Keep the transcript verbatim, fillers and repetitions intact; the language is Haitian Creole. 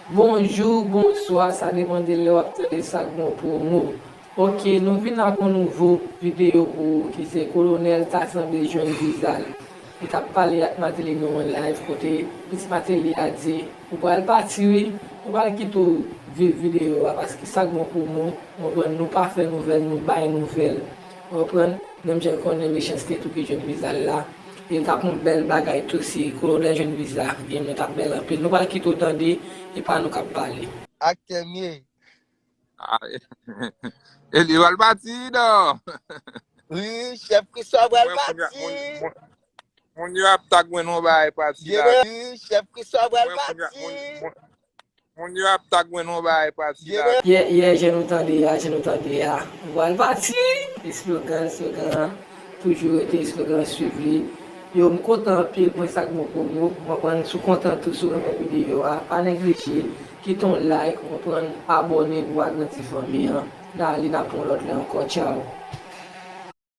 Bonjou, bonswa, sa depann de lè w ap tande Sa k bon pou ou. Oke, nou vin ak yon nouvo videyo pou ou ki se Kolonèl ta sanble jwenn viza l. Li t ap pale ak Martelly nan yon live kote pitit Martelly a di, ou pral pati wi, nou pral kite w viv videyo a paske sa k bon pou ou, nou konprann, nou pa fè nouvèl, nou bay nouvèl. Ou konprann? Menm jan l konnen Mechanste tou ki jwenn viza l la. E l t ap yon bèl bagay tou si Kolonèl jwenn viza, ebyen mwen t ap bèl anpil. Nou pral kite w tande, e pa nou k ap pale. Aktè m ye. Ah, e li pral pati non. Wi, chèf Christophe pral pati. Moun yo ap tag mwen non bagay pati la. Wi, chèf Christophe pral pati. Moun yo ap tag mwen non bagay pati la. Yè, yè, jan nou tande a, jan nou tande a. Ou pral pati. Eslogan, eslogan an. Toujou rete eslogan an, swiv li. Yo, m kontan anpil pou sa k bon pou nou. Mwen konn si w kontan tou, si w renmen videyo a, pa neglije. Kite yon like, ou konprann, abòne pou agrandi fanmi an. N a ale, n a pran lòt lè ankò. Tchaw.